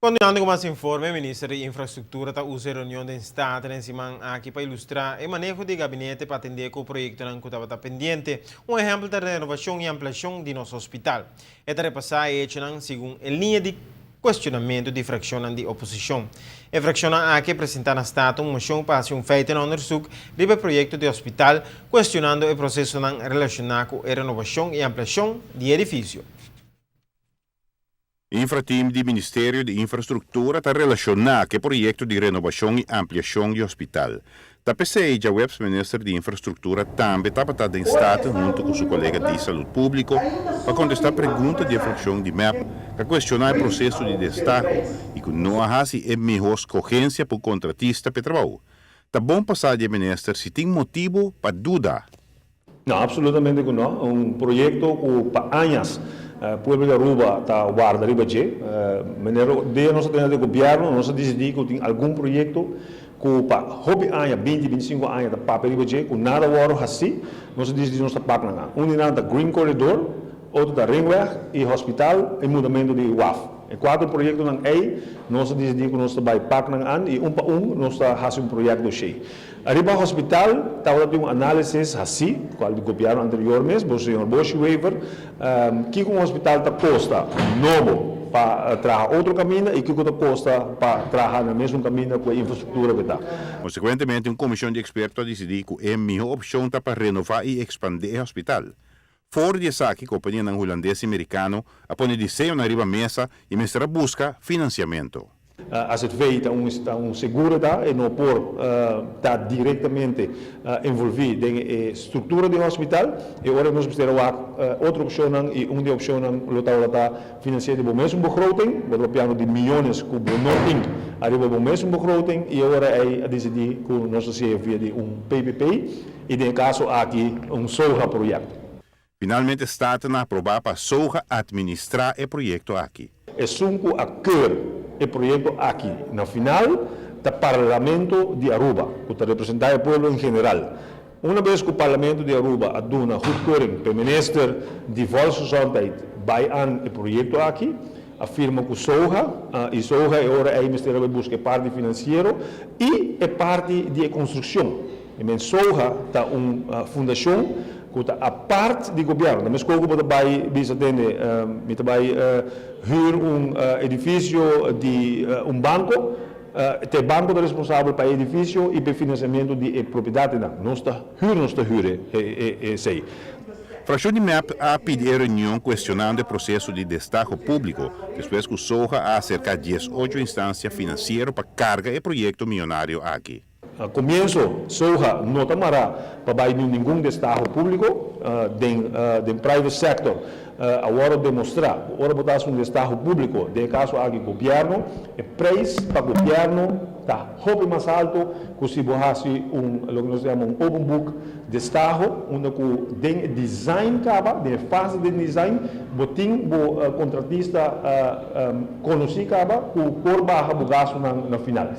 Continuando cu mas informe, Minister di Infrastructura ta usa e reunion den Staten e siman aki pa ilustra e maneho di gabinete pa atende cu proyectonan cu tabata pendiente. Un ehempel ta renovacion y ampliacion di nos hospital. E ta repasa e hechonan segun e liña di cuestionamento di fraccionnan di oposicion. E fraccionnan aki a presenta na Staten un mocion pa haci un feitenonderzoek riba e proyecto di hospital, cuestionando e procesonan relaciona cu e renovacion y ampliacion di e edificio. Infrateam di Ministerio di Infrastructura ta relaciona cu e proyecto di renovacion y ampliacion di hospital. Ta p'esey djaweps Minister di Infrastructura tambe tabata den Staten hunto cu su colega di Salud Publico pa contesta pregunta di e fraccion di mep ca cuestiona e proceso di destaho y cu no a haci e miho scogencia pa un contratista p'e trabou. Ta bon pa sa di e Minister si tin motibo pa duda. No, absolutamente cu no. Un proyecto cu pa añas pueblo di Aruba ta warda riba dje. Meneer Rodea nos a tene den gobierno, nos a dicidi cu tin algun proyecto cu pa hopi aña, binti, binticinco aña ta papia riba dje, cu nada worde haci. Nos a dicidi nos ta pak nan an. Un di nan ta Green Corridor, otro ta Ringweg y Hospital y mudamento di waf. E cuatro proyectonan ey nos a dicidi cu nos ta bay pak nan an y un pa un nos ta haci un proyect doshey. Ariba hospital tabata tin un análisis hasí, kual di gobièrnu anterior mes, bo señor Boshy Wever, kiko un hospital ta kosta nobo pa traha otro kaminda i kiko ta kosta pa traha na mesun kaminda ku e infrastruktura ku ta. Konsekuentemente un komishon di eksperto a disidí ku e mihó opshon ta pa renová i ekspandé e hospital. For di esaki kompanianan hulandes i merikano a pone diseñonan riba mesa i mester a buska finansiamentu. AZV ta un ta un seguro ta e no por ta directamente envolvi den e structura di hospital. E ora nos mester a wak otro opcionnan y un di e opcionnan lo tabata ta financia di bo mesun begroting, bo ta papiando di miyones cu bo no tin ariba bo mesun begroting y e ora ey a dicidi cu nos ta haci'e via di un PPP y den e caso aki un SOHA project. Finalmente Staten a aproba pa SOHA administra e proyecto aki. Esun cu a keur e proyecto aki na final ta Parlamento di Aruba, cu ta representa e pueblo en general. Una bes cu Parlamento di Aruba a duna goedkeuring p'e Minister di Volksgezondheid bay an e proyecto aki, a firma cu SOHA, y SOHA e ora ey mester a bay busca e parti financiero y e parti di e construccion. E men SOHA ta un fundacion cu ta apart di gobierno. Ta mesco cu bo ta bay bisa tende mi ta bay huur un edificio di un banco, ta e banco ta responsabel pa e edificio y pa e financiamento di e propiedadnan. Nos ta huur nos ta huur esey. Fraccion di mep a pidi e reunion cuestionando e proceso di destaho publico despues cu SOHA a acerca 18 instancia financiero pa carga e proyecto miyonario aki. Na komienso, SOHA no ta mará pa bai den ningun destaho públiko. Den den private sector a wòrdu demostrá ku ora bo ta hasi un destaho públiko, den e kaso aki gobièrnu, e preis pa gobièrnu ta hopi mas haltu ku si bo hasi un loke nos ta yama un open book destaho, unda ku den e design kaba, den e fase den design, bo tin bo kontratista konosí kaba ku por baha bo gastunan na final.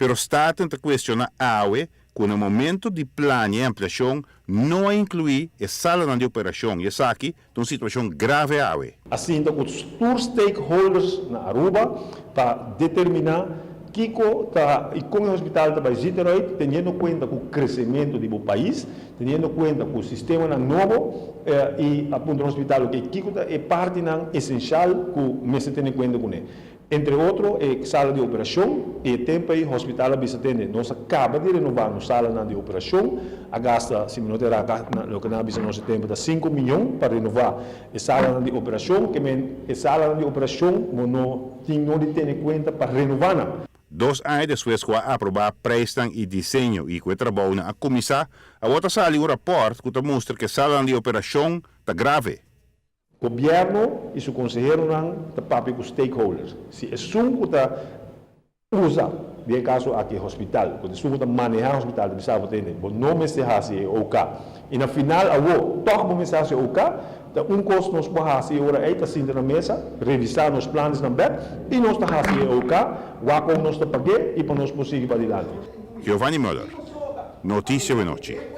Pero Staten ta cuestiona awe cu na momento di plania e ampliacion no a inclui e salanan di operacion y esaki ta un situacion grave awe. A sinta cu tur stakeholders na Aruba pa determina kico ta y con e hospital ta bay ziet eruit teniendo cuenta cu crecemento di bo pais, teniendo cuenta cu sistemanan nobo y a puntra hospital ok kico ta e partinan esencial cu mester tene cuenta cune. Entre otro e sala di operacion y e tempo ey hospital a bisa tende nos a caba di renova nos salanan di operacion, a gasta si mi no ta era loke nan a bisa nos e tempo ta cinco miyon pa renova e salanan di operacion, ke men e salanan di operacion bo no tin no di tene cuenta pa renova nan. Dos aña despues cu a aproba prijsnan y diseño y cu e trabounan a cuminsa, awor ta sali un raport cu ta mustra cu e salanan di operacion ta grave. Gobierno y su conseheronan ta papia cu stakeholders. Si esun cu ta usa, den e caso aki hospital, cu esun cu ta maneha hospital ta bisa bo tende, bo no mester haci e OK. Y na final awo toch bo mester haci e OK, ta un cos nos por haci e ora ey ta sinta na mesa, revisa nos planesnan bek y nos ta haci e OK, wak con nos ta pag'e y pa nos por sigui padilanti. Giovanni Muller, Noticia Wenochi.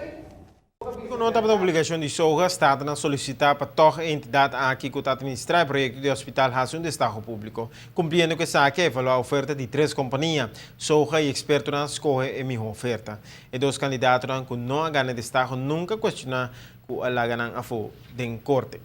no tabata obligashon di SOGA, Staten a solisitá pa tòg e entidat aki ku ta atministrá e proyekto di hospital hasi un destaho públiko. Kumpliendo ku esaki a evaluá oferta di tres kompania. SOGA i ekspertonan a skohe e mihó oferta. E dos kandidatonan ku no a gana e destaho nunka kuestioná ku a laga nan afó den korte.